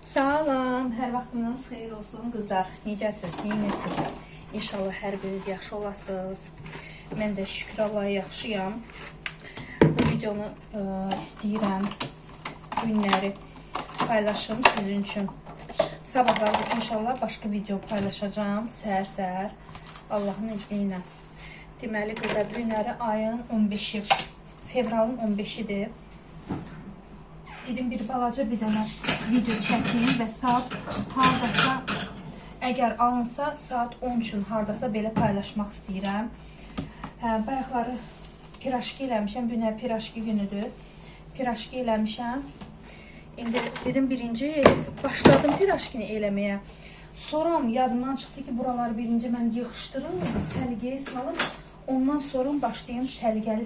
Salam, hər vaxtınız xeyir olsun qızlar. Necəsiz, neynirsiniz? İnşallah hər biriniz yaxşı olasınız. Mən də şükür Allah'a yaxşıyam. Bu videonu istəyirəm günləri paylaşım sizin üçün. Sabahlar inşallah başqa video paylaşacağım səhər-səhər Allahın izni ilə. Deməli qızlar, bu günləri ayın 15-i, fevralın 15-idir. Dedim bir balaca bir dənə video çəkim və saat hardasa əgər alınsa saat 10 üçün hardasa belə paylaşmaq istəyirəm. Hə, bayaqları piraşki eləmişəm. Bu günə piraşki günüdür. Piraşki eləmişəm. İndi dedim birinci başladım piraşkini eləməyə. Sonra yadımdan çıxdı ki, buraları birinci mən yığışdırım, səliqəyə salım. Ondan sonra başlayım səliqəli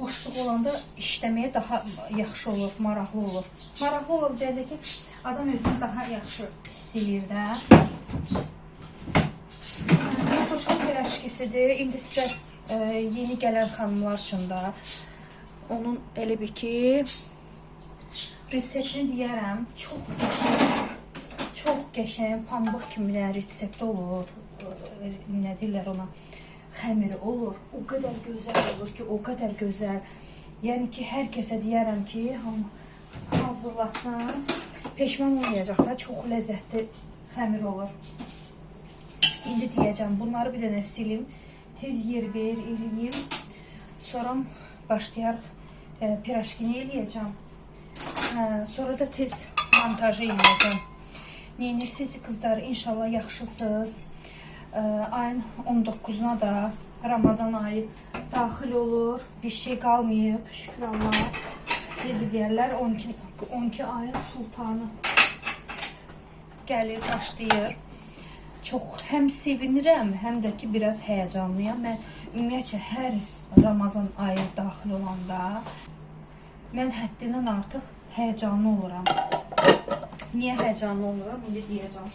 boşluq olanda işləməyə daha yaxşı olur, maraqlı olur. Maraqlı olur deyəndə ki, adam özünü daha yaxşı hiss eləyir də. Kartoşka piraşkisidir. İndi sizə yeni gələn xanımlar üçün də onun elə bir ki reseptini deyərəm. Çox qəşəng, çox qəşəng pambıq kimi bir dənə resepti olur. Nə deyirlər ona? Xəmiri olur. O qədər gözəl olur ki, o qədər gözəl. Yəni ki, hər kəsə deyərəm ki, hamı hazırlasın. Peşman olmayacaqlar. Çox ləzzətli xəmir olur. İndi deyəcəm, bunları bir dənə silim. Tez yer eləyim. Sonra başlayarıq piraşkini eləyəcəm. Hə, sonra da tez montajı eləyəcəm. Neynirsiniz qızlar? İnşallah yaxşısınız. Ayın 19-una da Ramazan ayı daxil olur. Bir şey qalmayıb, şükür Allaha. Necə deyərlər, 12 ayın sultanı gəlir, başlayır. Çox həm sevinirəm, həm də ki biraz həyəcanlıyam. Mən ümumiyyətcə hər Ramazan ayı daxil olanda mən həddindən artıq həyəcanlı oluram. Niyə həyəcanlı oluram? İndi deyəcəm.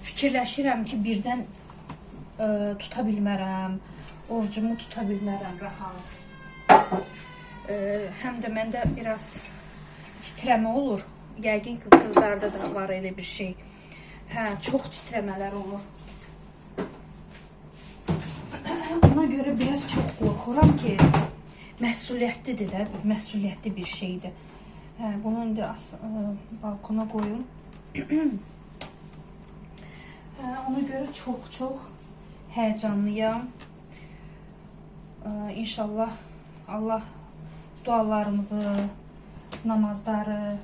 Fikirləşirəm ki, birdən tuta bilmərəm, orucumu tuta bilmərəm rahat. Həm də məndə biraz titrəmə olur. Yəqin ki, qızlarda da var elə bir şey. Hə, çox titrəmələr olur. Ona görə biraz çox qorxuram ki, məsuliyyətlidir də, məsuliyyətli bir şeydir. Hə, bunu indi balkona qoyum. Hə, ona görə çox-çox həyəcanlıyam. İnşallah Allah dualarımızı, namazları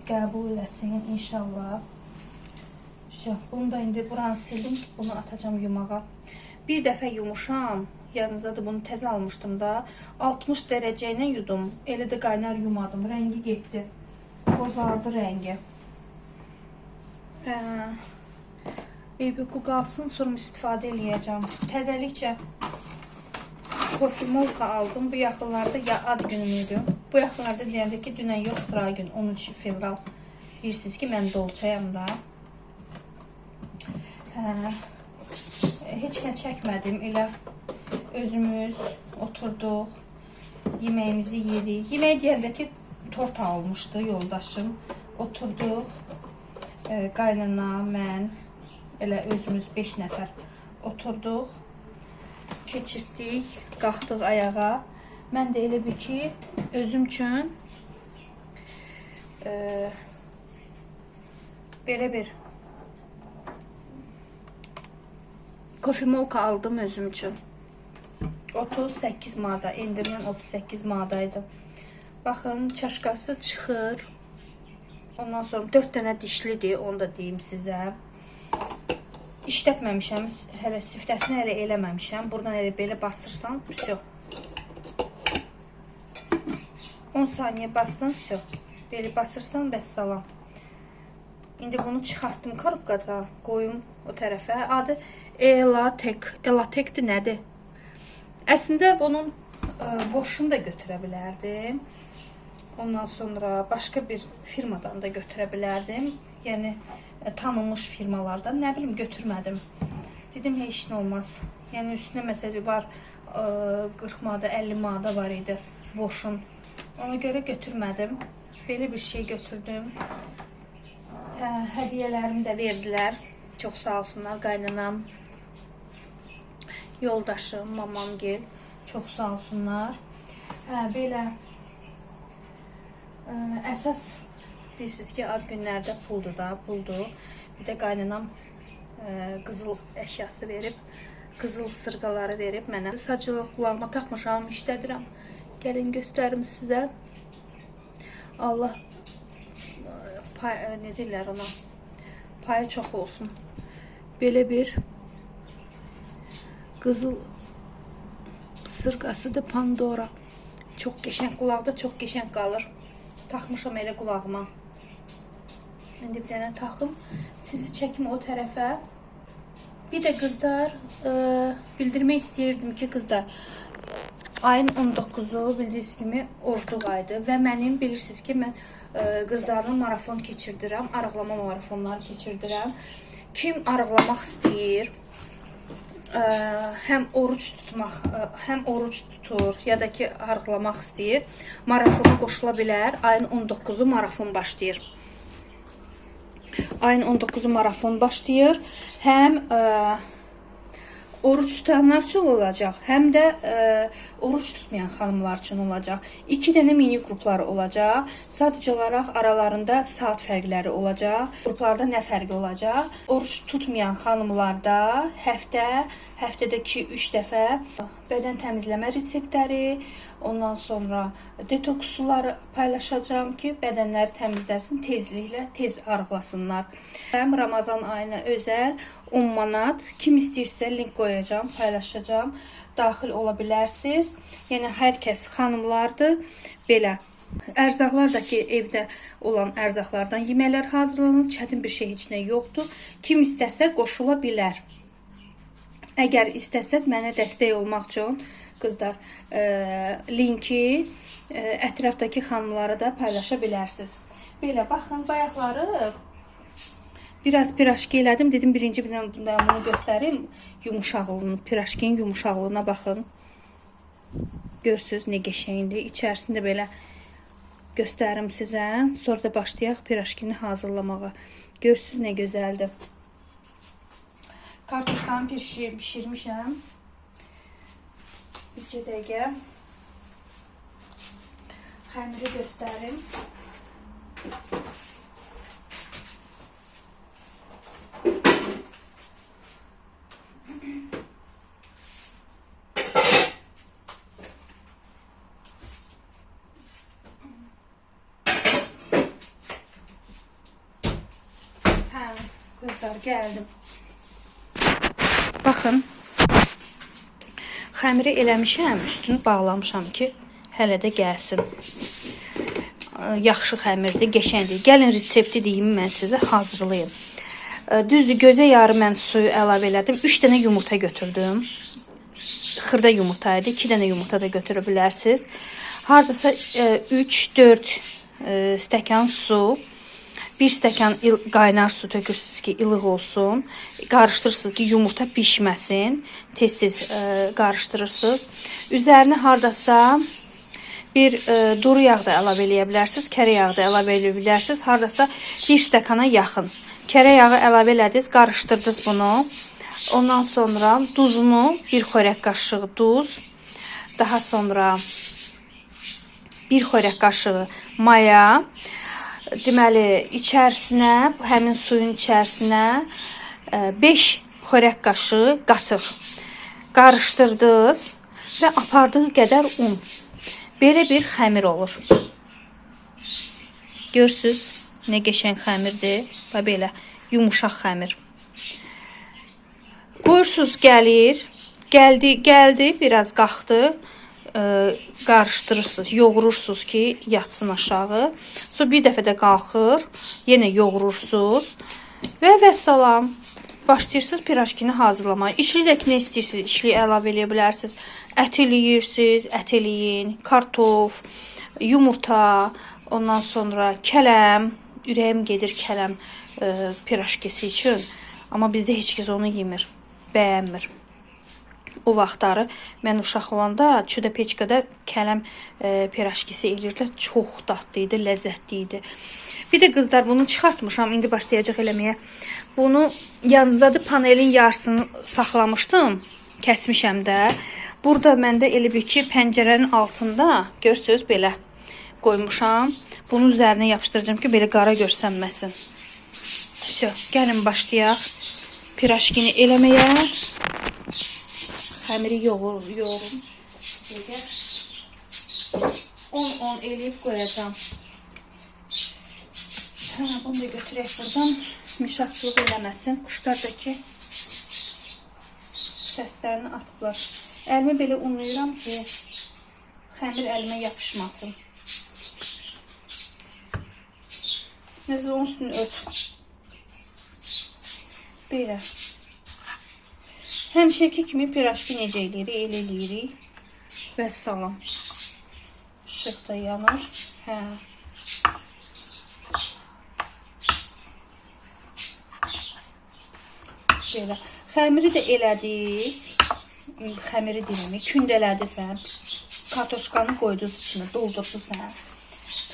qəbul eləsin inşallah. Vəsə, bunu da indi buranı sildim, bunu atacağam yumağa. Bir dəfə yumuşam. Yadınızdadır, bunu təzə almışdım da. 60 dərəcə ilə yudum. Elə də qaynar yumadım. Rəngi getdi. Bozardı rəngi. Eybi qalsın, sonra istifadə eləyəcəm. Təzəlikcə kofimolka aldım. Bu yaxınlarda ya ad günüm idi. Bu yaxınlarda deyəndə ki, dünən yox, sıra gün 13 fevral. Bilirsiniz ki, mən dolçayam da. Hə, heç nə çəkmədim. Elə özümüz oturduq, yeməyimizi yedik. Yemək deyəndə ki, tort almışdı yoldaşım. Oturduq. Qaynana, mən, elə özümüz 5 nəfər oturduq. Keçirtdik, qalxdıq ayağa. Mən də elə bir ki, özüm üçün belə bir kofimolka aldım özüm üçün. 38 manata, endirimlə 38 manata idi. Baxın, çaşkası çıxır. Ondan sonra 4 dənə dişlidir, onu da deyim sizə. İşlətməmişəm, hələ siftəsini hələ eləməmişəm. Buradan elə belə basırsan, vəsə. 10 saniyə bassın, vəsə. Belə basırsan, vəssalam. İndi bunu çıxartdım korobkada, qoyum o tərəfə. Adı Elatek. Elatekdir nədir? Əslində bunun boşunu da götürə bilərdim. Ondan sonra başqa bir firmadan da götürə bilərdim. Yəni tanınmış firmalardan. Nə bilim götürmədim. Dedim heç nə olmaz. Yəni üstünə məsəl var 40 manata, 50 manata var idi boşun. Ona görə götürmədim. Belə bir şey götürdüm. Hə, hədiyyələrimi də verdilər. Çox sağ olsunlar qaynanam, yoldaşım, mamamgil. Çox sağ olsunlar. Hə, belə əsas bilirsiniz ki, ad günlərdə puldur da, puldur. Bir də qaynanam qızıl əşyası verib, qızıl sırğaları verib mənə. Sadəcə qulağıma taxmışam, işlədirəm. Gəlin göstərim sizə. Allah pay, nə deyirlər ona? Payı çox olsun. Belə bir qızıl sırğasıdır Pandora. Çox qəşəng, qulaqda çox qəşəng qalır. Taxmışam elə qulağıma. İndi bir dənə taxım. Sizi çəkim o tərəfə. Bir də qızlar, bildirmək istəyirdim ki, qızlar, ayın 19-u bildiyiniz kimi orucluq ayıdır və mənim bilirsiniz ki, mən qızlarla marafon keçirdirəm, arıqlama marafonları keçirdirəm. Kim arıqlamaq istəyir, həm oruc tutmaq, həm oruc tutur ya da ki arıqlamaq istəyir, marafona qoşula bilər. Ayın 19-u marafon başlayır. Ayın 19-u marafon başlayır. Həm oruç tutanlar üçün olacaq, həm də oruç tutmayan xanımlar üçün olacaq. 2 dənə mini qrupları olacaq. Sadəcə olaraq aralarında saat fərqləri olacaq. Qruplarda nə fərqi olacaq? Oruç tutmayan xanımlarda həftədə 2-3 dəfə bədən təmizləmə reseptləri, ondan sonra detoks suları paylaşacağam ki, bədənləri təmizləsin, tezliklə tez arıqlasınlar. Həm Ramazan ayına özəl 10 manat. Kim istəyirsə link qoyacağam, paylaşacağam. Daxil ola bilərsiniz. Yəni hər kəs xanımlardır. Belə ərzaqlar da ki, evdə olan ərzaqlardan yeməklər hazırlanır. Çətin bir şey heç nə yoxdur. Kim istəsə qoşula bilər. Əgər istəsəz mənə dəstək olmaq üçün qızlar, linki ətrafdakı xanımlara da paylaşa bilərsiniz. Belə baxın, bayaqları biraz piraşki elədim. Dedim birinci bir dənə bunu göstərim. Yumuşaqlığını, piraşkinin yumuşaqlığına baxın. Görürsüz nə qəşəngdir. İçərisində belə göstərim sizə. Sonra da başlayaq piraşkini hazırlamağa. Görürsüz nə gözəldir. Kartoşkanı pişirmişəm. Bir dəqiqə. Xəmiri göstərim. Hə, qızlar gəldim. Baxın. Xəmiri eləmişəm, üstünü bağlamışam ki, hələ də gəlsin. Yaxşı xəmirdir, qəşəngdir. Gəlin resepti deyim mən sizə, hazırlayım. Düzdür, gözə yarı mən suyu əlavə elədim. 3 dənə yumurta götürdüm. Xırda yumurta idi. 2 dənə yumurta da götürə bilərsiniz. Hardasa 3-4 stəkan su, bir stəkan qaynar su tökürsünüz ki, ilıq olsun. Qarışdırırsınız ki, yumurta bişməsin. Tez-tez qarışdırırsınız. Üzərinə hardasa bir duru yağ da əlavə eləyə bilərsiniz, kərə yağı da əlavə eləyə bilərsiniz. Hardasa bir stəkana yaxın. Kərə yağı əlavə elədiniz, qarışdırdınız bunu. Ondan sonra duzunu, bir xörək qaşığı duz, daha sonra bir xörək qaşığı maya. Deməli, içərisinə, həmin suyun içərisinə 5 xörək qaşığı qatıq qarışdırdınız və apardığı qədər un. Belə bir xəmir olur. Görürsüz, nə qəşəng xəmirdir. Bax belə yumuşaq xəmir. Qoyursunuz, gəlir. Gəldi, biraz qalxdı. Qarışdırırsınız, yoğurursunuz ki, yatsın aşağı. Sonra bir dəfə də qalxır, yenə yoğurursunuz və vəssalam. Başlayırsınız piraşkini hazırlamağa. İçli də ki, nə istəyirsiniz, içli əlavə eləyə bilərsiniz. Ət eləyirsiniz, ət eləyin, kartof, yumurta, ondan sonra kələm. Ürəyim gedir kələm piraşkisi üçün. Amma bizdə heç kəs onu yemir, bəyənmir. O vaxtları mən uşaq olanda çuda peçkada kələm piraşkisi eləyirdilər. Çox dadlı idi, ləzzətli idi. Bir də qızlar bunu çıxartmışam, indi başlayacaq eləməyə. Bunu yanınızdadır, panelin yarısını saxlamışdım, kəsmişəm də. Burada məndə elə bir ki, pəncərənin altında görürsüz belə qoymuşam. Bunun üzərinə yapışdıracağam ki, belə qara görsənməsin. Vəsə, gəlin başlayaq piraşkini eləməyə. Xəmiri yoğurum. Belə 10-10 eləyib qoyacağam. Hə, bunu da götürək buradan. Mişatçılıq eləməsin. Quşlar da ki səslərini atıblar. Əlimi belə unlayıram ki, xəmir əlimə yapışmasın. Nəzə onun üstünü ört. Belə. Həmişəki kimi piraşki necə eləyirik? Elə eləyirik. Vəssalam. İşıq da yanır. Hə. Belə. Xəmiri də elədiniz. Xəmiri deyirəm, kündələdiniz hə. Kartoşkanı qoydunuz içinə, doldurdunuz hə.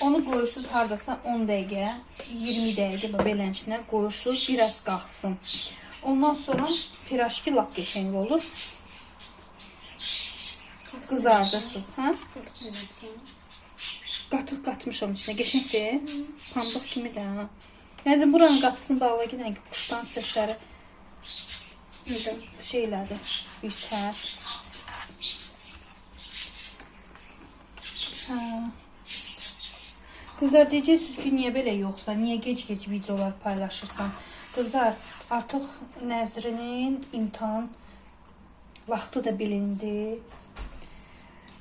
Onu qoyursunuz hardasa 10 dəqiqə, 20 dəqiqə beləncə qoyursunuz, biraz qalxsın. Ondan sonra piraşki lap qəşəng olur. Qızardırsınız, hə? Qatıq qatmışam içinə, qəşəngdir. Pambıq kimi də. Hə. Nəzim buranın qapısını bağla ginən ki, quşdan səsləri şeylədir, birtər. Hə. Qızlar deyəcəksiniz ki, niyə belə yoxsa, niyə gec-gec videolar paylaşırsan? Qızlar, artıq Nəzrinin imtahan vaxtı da bilindi.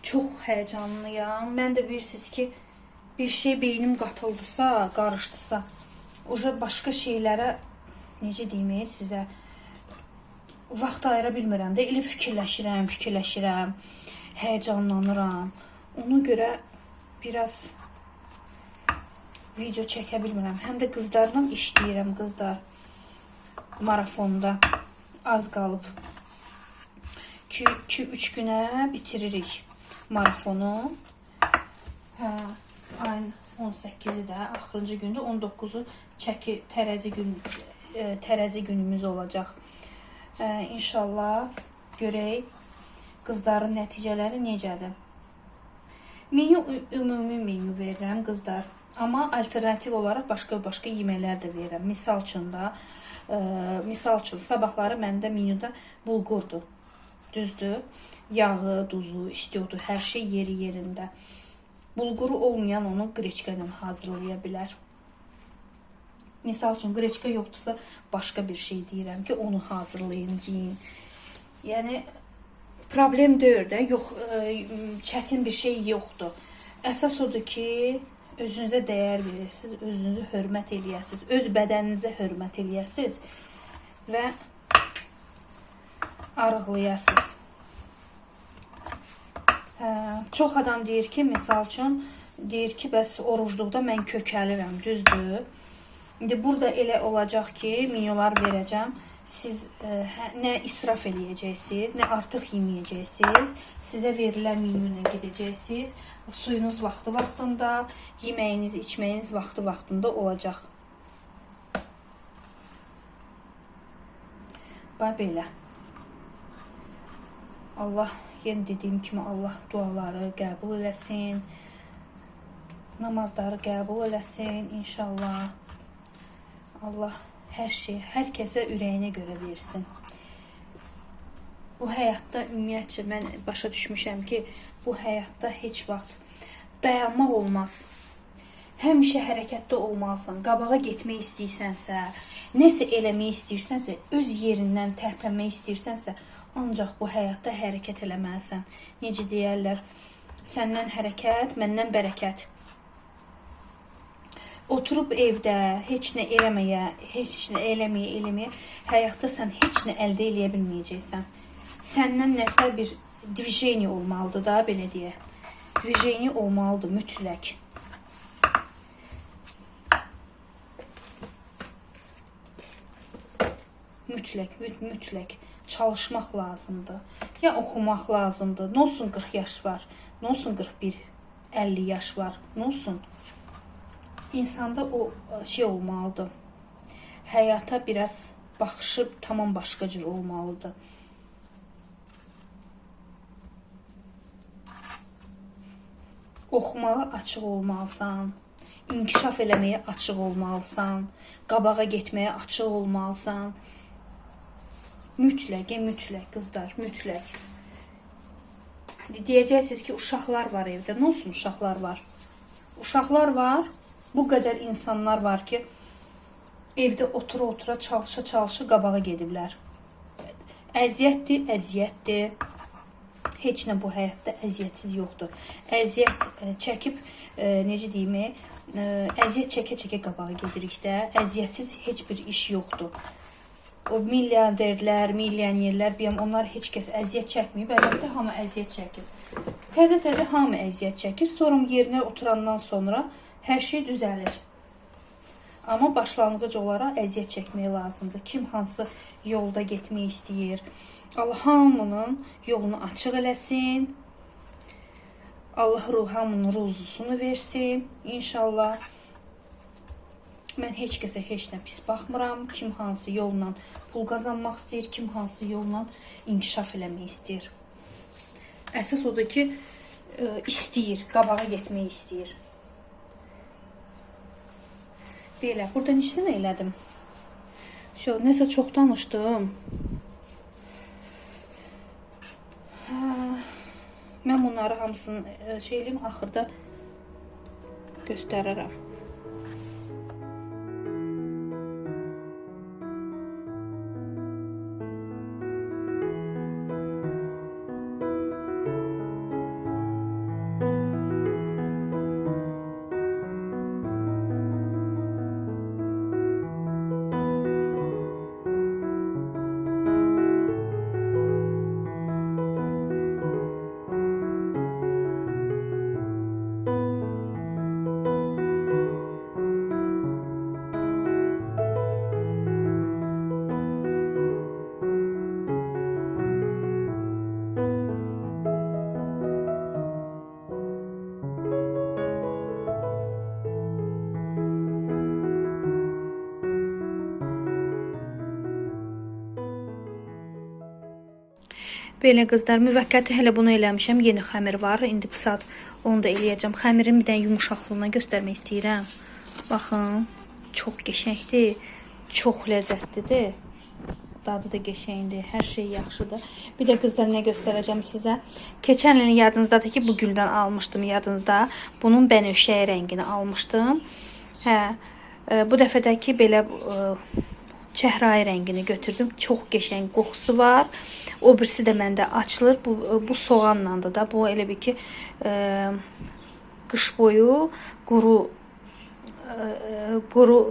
Çox həyəcanlıyam. Mən də bilirsiniz ki, bir şey beynim qatıldısa, qarışdısa, uca başqa şeylərə, necə deyim sizə, vaxt ayıra bilmirəm də. Elə fikirləşirəm, həyəcanlanıram. Ona görə biraz video çəkə bilmirəm. Həm də qızlarla işləyirəm, qızlar. Marafonda az qalıb. 2-3 günə bitiririk marafonu. Hə, ayın 18-i də axırıncı gündür. 19-u çəki tərəzi gün tərəzi günümüz olacaq. İnşallah görək qızların nəticələri necədir. Menyu ümumi menyu verirəm qızlar. Amma alternativ olaraq başqa-başqa yeməklər də verirəm. Misal üçün da, misal üçün sabahları məndə menyuda bulqurdur. Düzdür? Yağı, duzu, istiyotu, hər şey yeri yerində. Bulquru olmayan onu qreçka ilə hazırlaya bilər. Misal üçün qreçka yoxdursa başqa bir şey deyirəm ki, onu hazırlayın, yeyin. Yəni problem deyil də, yox, çətin bir şey yoxdur. Əsas odur ki, özünüzə dəyər verirsiniz, özünüzü hörmət eləyəsiniz, öz bədəninizə hörmət eləyəsiniz və arıqlayasınız. Hə, çox adam deyir ki, misal üçün, deyir ki, bəs orucluqda mən kökəlirəm, düzdür? İndi burada elə olacaq ki, menyular verəcəm. Siz nə israf eləyəcəksiniz, nə artıq yeməyəcəksiniz. Sizə verilən menyu ilə gedəcəksiniz. Suyunuz vaxtı-vaxtında, yeməyiniz, içməyiniz vaxtı-vaxtında olacaq. Bax belə. Allah, yenə dediyim kimi Allah duaları qəbul eləsin. Namazları qəbul eləsin inşallah. Allah hər şey, hər kəsə ürəyinə görə versin. Bu həyatda ümumiyyətcə mən başa düşmüşəm ki, bu həyatda heç vaxt dayanmaq olmaz. Həmişə hərəkətdə olmalısan. Qabağa getmək istəyirsənsə, nəsə eləmək istəyirsənsə, öz yerindən tərpənmək istəyirsənsə, ancaq bu həyatda hərəkət eləməlisən. Necə deyərlər, səndən hərəkət, məndən bərəkət. Oturub evdə heç nə eləməyə, heç nə eləməyə, həyatda sən heç nə əldə eləyə bilməyəcəksən. Səndən nəsə bir dvijeniya olmalıdır da, belə deyək. Dvijeniya olmalıdır mütləq. Mütləq, mütləq. Çalışmaq lazımdır. Ya oxumaq lazımdır. Nə olsun 40 yaş var, nə olsun 41, 50 yaş var, nə olsun? İnsanda o şey olmalıdır. Həyata biraz baxışı tamam başqa cür olmalıdır. Oxumağa açıq olmalısan, inkişaf eləməyə açıq olmalısan, qabağa getməyə açıq olmalısan. Mütləq, mütləq qızlar, mütləq. Deyəcəksiniz ki, uşaqlar var evdə. Nə olsun uşaqlar var? Uşaqlar var. Bu qədər insanlar var ki, evdə otura-otura, çalışa-çalışa qabağa gediblər. Əziyyətdir, əziyyətdir. Heç nə bu həyatda əziyyətsiz yoxdur. Əziyyət çəkib, necə deyim, əziyyət çəkə-çəkə qabağa gedirik də. Əziyyətsiz heç bir iş yoxdur. O milyarderlər, milyonerlər, biyəm, onlar heç kəs əziyyət çəkməyib. Əlbəttə hamı əziyyət çəkir. Təzə-təzə hamı əziyyət çəkir. Sonra yerinə oturandan sonra hər şey düzəlir. Amma başlanğıc olaraq əziyyət çəkmək lazımdır. Kim hansı yolda getmək istəyir. Allah hamının yolunu açıq eləsin. Allah hamının ruzusunu versin. İnşallah. Mən heç kəsə heç nə pis baxmıram. Kim hansı yolla pul qazanmaq istəyir, kim hansı yolla inkişaf eləmək istəyir. Əsas odur ki, istəyir, qabağa getmək istəyir. Belə, burada neçə dənə elədim? Nəsə çox danışdım. Mən bunları hamısını şey eləyim, axırda göstərərəm. Belə qızlar, müvəqqəti hələ bunu eləmişəm. Yeni xəmir var. İndi bu saat onu da eləyəcəm. Xəmirin bir dənə yumuşaqlığına göstərmək istəyirəm. Baxın, çox qəşəngdir. Çox ləzzətlidir. Dadı da qəşəngdir. Hər şey yaxşıdır. Bir də qızlar nə göstərəcəm sizə. Keçən ilin yadınızdadır ki, bu güldən almışdım yadınızda. Bunun bənövşəyi rəngini almışdım. Hə, bu dəfədəki belə çəhrayı rəngini götürdüm. Çox qəşəng qoxusu var. O birisi də məndə açılır. Bu soğanla da. Bu elə bir ki, qış boyu quru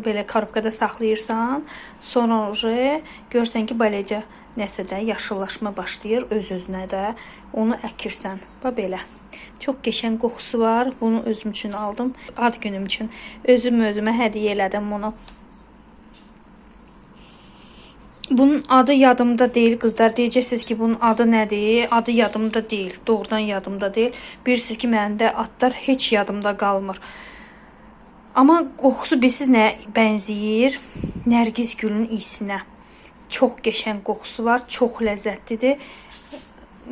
belə korobkada saxlayırsan. Sonra uje görsən ki, beləcə nəsə də yaşıllaşma başlayır öz-özünə də. Onu əkirsən. Bax belə. Çox qəşəng qoxusu var. Bunu özüm üçün aldım. Ad günüm üçün özüm özümə hədiyyə elədim bunu. Bunun adı yadımda deyil qızlar. Deyəcəksiniz ki, bunun adı nədir? Adı yadımda deyil. Doğrudan yadımda deyil. Bilirsiniz ki, məndə adlar heç yadımda qalmır. Amma qoxusu bilirsiniz nə bənzəyir? Nərgiz gülünün iyisinə. Çox qəşəng qoxusu var. Çox ləzzətlidir.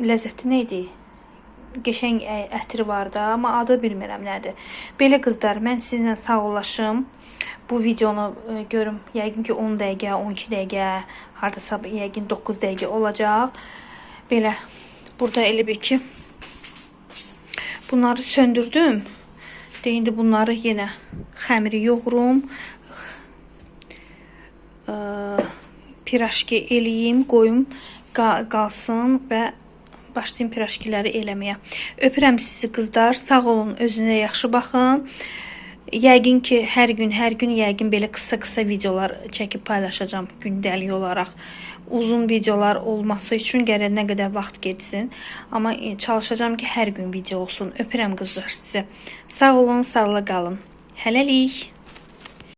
Ləzzətli nə idi? Qəşəng ətri var da, amma adı bilmirəm nədir. Belə qızlar, mən sizinlə sağollaşım. Bu videonu görüm, yəqin ki 10 dəqiqə, 12 dəqiqə, hardasa yəqin 9 dəqiqə olacaq. Belə, burada elə bir ki, bunları söndürdüm. De, indi bunları yenə xəmiri yoğurum. Piraşki eləyim, qoyum, qalsın və başlayım piraşkiləri eləməyə. Öpürəm sizi qızlar. Sağ olun, özünüzə yaxşı baxın. Yəqin ki, hər gün yəqin belə qısa-qısa videolar çəkib paylaşacağam gündəlik olaraq. Uzun videolar olması üçün gərək nə qədər vaxt getsin. Amma çalışacağam ki, hər gün video olsun. Öpürəm qızlar sizi. Sağ olun, sağla qalın. Hələlik.